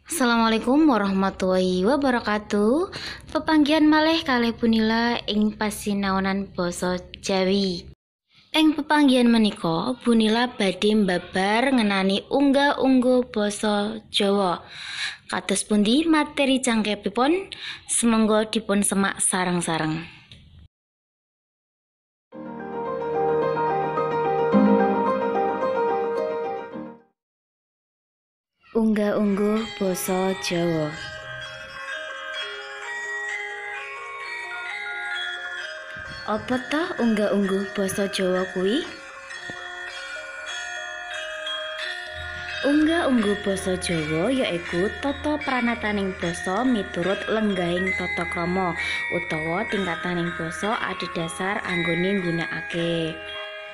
Assalamualaikum warahmatullahi wabarakatuh. Pepanggihan malih kalih Bu Nila ing pasinaonan basa Jawi. Ing pepanggihan menika Bu Nila badhe mbabar ngenani unggah-ungguh basa Jawa. Kados pundi materi jangkepipun? Sumangga dipun semak sareng-sareng. Unggah-ungguh basa Jawa. Apa toh unggah-ungguh basa Jawa kuwi? Unggah-ungguh basa Jawa yaiku tata pranataning basa miturut lenggahing tata krama utawa tingkataning basa adhedhasar anggone nggunakake.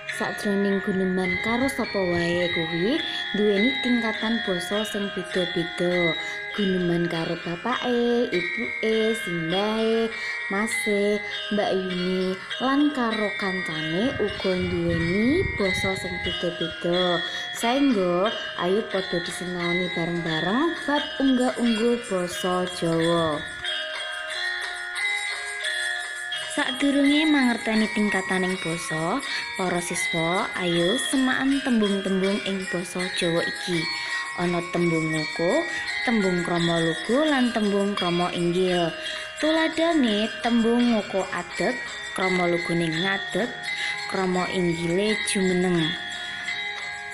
Sajroning guneman karo sapa wae kuwi duweni tingkatan basa sing beda-beda. Guneman karo bapake, ibuke, simbahe, mase, mbakyune lan karo kancane uga duweni basa sing beda-beda. Saengga ayo padha disinaoni bareng-bareng bab unggah-ungguh basa Jawa. Sadurunge mangerteni tingkataning basa, para siswa ayo semaan tembung-tembung ing basa Jawa iki. Ana tembung ngoko, tembung krama lugu lan tembung krama inggil. Tuladhane tembung ngoko adeg, krama lugune ngadeg, krama inggile jumeneng.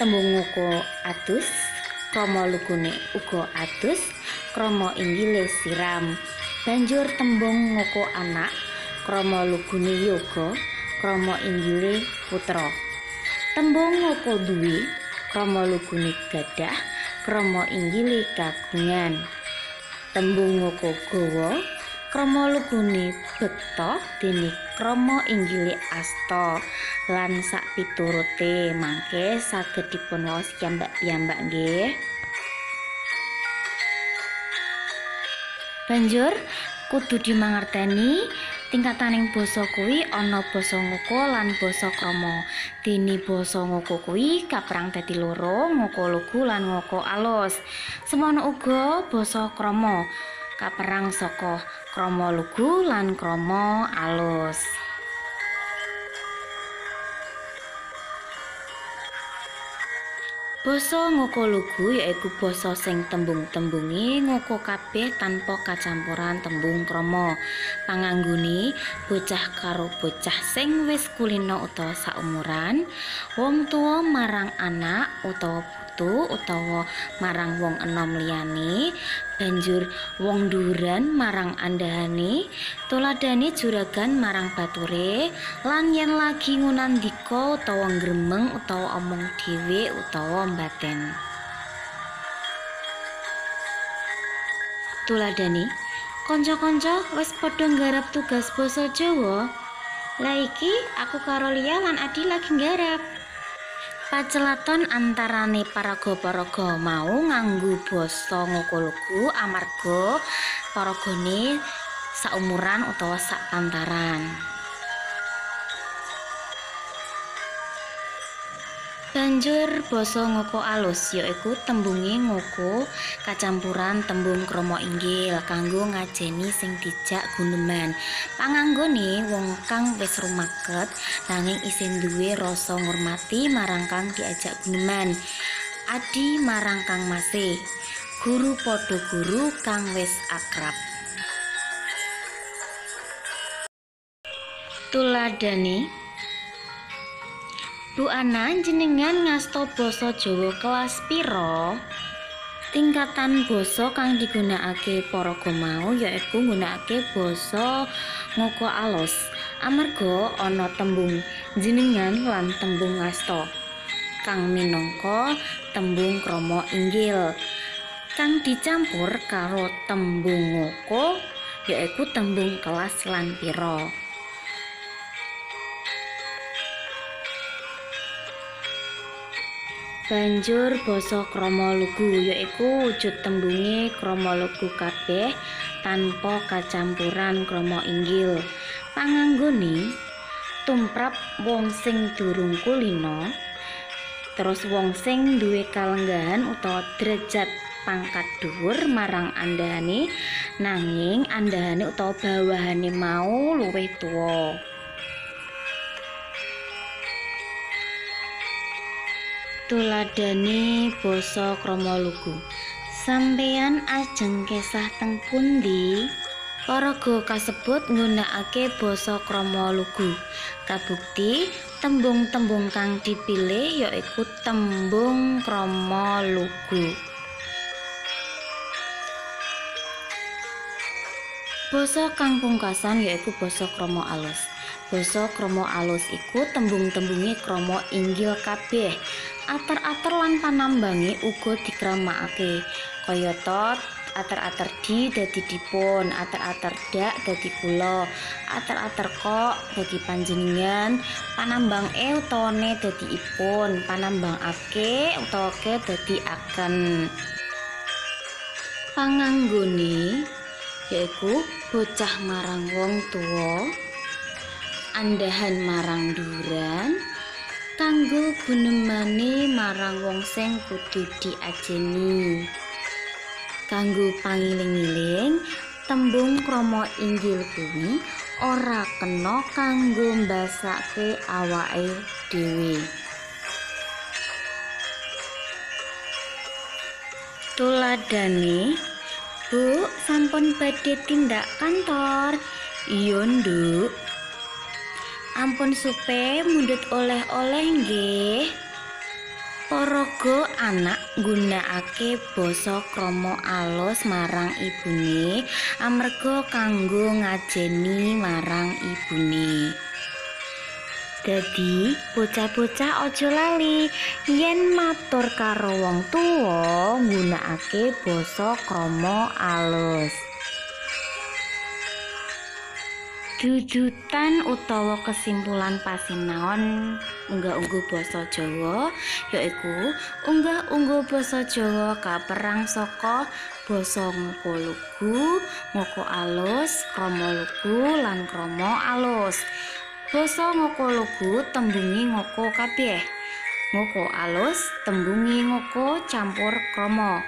Tembung ngoko adus, krama lugune uga adus, krama inggile siram. Banjur tembung ngoko anak, krama lugune yoga, krama inggile putra. Tembung ngoko duwe, krama lugune gadah, krama inggile kagungan. Tembung ngoko gawa, krama lugune bekta dene krama inggile asta. Lan sakpiturute mangke saged dipun waos piyambak-piyambak nggih. Banjur kudu dimangerteni tingkataning basa kuwi ana basa ngoko lan basa krama. Dene basa ngoko kuwi kaperang dadi loro, ngoko lugu lan ngoko alus. Semono uga basa krama kaperang saka krama lugu lan krama alus. Basa ngoko lugu yaiku basa sing tembung-tembunge ngoko kabeh tanpa kacampuran tembung krama. Panganggone bocah karo bocah sing wis kulina utawa saumuran, wong tuwa marang anak utawa putu utawa marang wong enom liyane, banjur wong nduran marang andhahane, tuladhane juragan marang bature, lan yen lagi ngunandika utawa ngremeng utawa omong dhewe utawa mbaten. Tuladhane, kanca-kanca wis padha nggarap tugas basa Jawa. Lah iki aku karo Lia lan Adi lagi nggarap. Pacelaton antarane paraga-paraga mau nganggo basa ngoko lugu amarga paragane saumuran utawa sapantaran. Banjur basa ngoko alus yaiku tembunge ngoko kacampuran tembung krama inggil kanggo ngajeni sing dijak guneman. Panganggone wong kang wis rumaket nanging isih duwe rasa ngurmati marang kang diajak guneman. Adi marang kang mase, guru padha guru kang wis akrab. Tuladhane, Bu Ana, jenengan ngasta basa Jawa kelas pira? Tingkatan basa kang digunakake paraga mau yaiku nggunakake basa ngoko alus amarga ana tembung jenengan lan tembung ngasta kang minangka tembung krama inggil kang dicampur karo tembung ngoko yaiku tembung kelas lan pira. Banjur basa krama lugu yaiku wujud tembunge krama lugu kabeh tanpa kacampuran krama inggil. Panganggone tumrap wong sing durung kulina, terus wong sing duwe kalenggahan utawa derajat pangkat dhuwur marang andhahane nanging andhahane utawa bawahane mau luwih tuwa. Tuladhane basa krama lugu. Sampeyan ajeng kesah teng pundi? Paraga kasebut nggunakake basa krama lugu. Kabukti tembung-tembung kang dipilih yaiku tembung krama lugu. Basa kang pungkasan yaiku basa krama alus. Basa krama alus iku tembung-tembunge krama inggil kabeh. Ater-ater lan panambange uga dikramakake. Kayata ater-ater di dadi dipun, ater-ater dak dadi kula, ater-ater kok dadi panjenengan, panambang e utawa ne dadi ipun, panambang ake utawa ke dadi aken. Panganggone yaiku bocah marang wong tuwa, andhahan marang duran, kanggo gunemane marang wong sing kudu diajeni. Kanggo pangiling-iling, tembung krama inggil kuwi ora kena kanggo mbasake awake dhewe. Tuladhane, Bu, sampun badhe tindak kantor. Iya, Nduk. Ampun supe mundhut oleh-oleh nggih. Paraga anak nggunakake basa krama alus marang ibune amarga kanggo ngajeni marang ibune. Dadi bocah-bocah aja lali yen matur karo wong tuwa nggunakake basa krama alus. Jujutan utawa kesimpulan pasinaon unggah-ungguh basa Jawa yaiku unggah-ungguh basa Jawa kaperang saka basa ngoko lugu, ngoko alus, krama lugu lan krama alus. Basa ngoko lugu tembunge ngoko kabeh. Ngoko alus tembunge ngoko campur krama.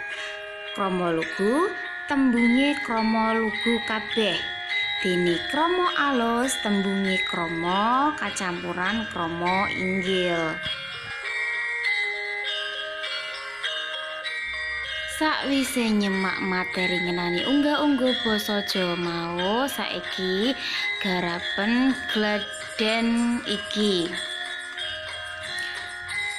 Krama lugu tembunge krama lugu kabeh. Dene krama alus tembunge krama kacampuran krama inggil. Sakwise nyemak materi ngenani unggah-ungguh basa Jawa mau, saiki garapen gladhen iki.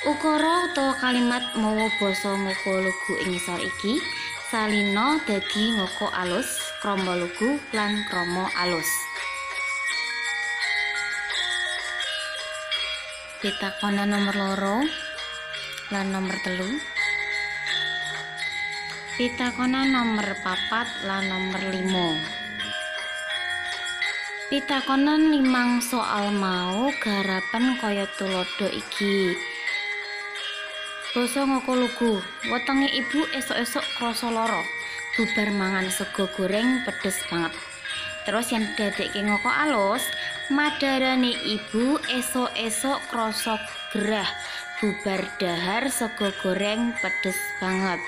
Ukara utawa kalimat mawa basa ngoko lugu ing ngisor iki salina dadi ngoko alus, krama lugu lan krama alus. Pitakonan nomor 2 lan nomor 3. Pitakonan nomor 4 lan nomor 5. Pitakonan 5 soal mau garapan kaya tuladha iki. Basa ngoko lugu, wetenge ibu esuk-esuk krasa lara, bubar mangan sego goreng pedes banget. Terus yang dadekke ngoko alus, madarane ibu esuk-esuk krasa gerah, bubar dahar sego goreng pedes banget.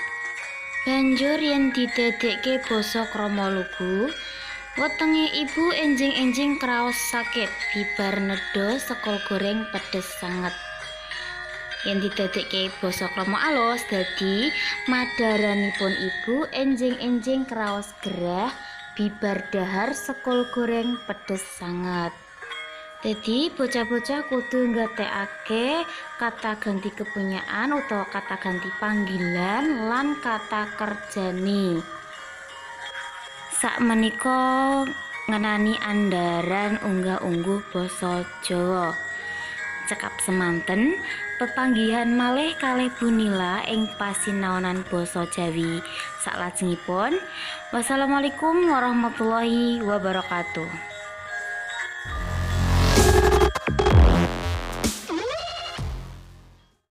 Banjur yen didadekke basa krama lugu, wetenge ibu enjing-enjing kraos sakit bibar nedha sego goreng pedes sanget. Yen didadekke basa krama alus dadi madaranipun ibu enjing-enjing kraos gerah bibar dahar sekul goreng pedes sanget. Dadi bocah-bocah kudu nggatekake kata ganti kepunyaan utawa kata ganti panggilan lan kata kerjane. Sakmenika ngenani andharan unggah-ungguh basa Jawa. Cekap semanten, pepanggihan malih kalih Bu Nila ing pasinaonan basa Jawi. Saklajengipun, wassalamualaikum warahmatullahi wabarakatuh.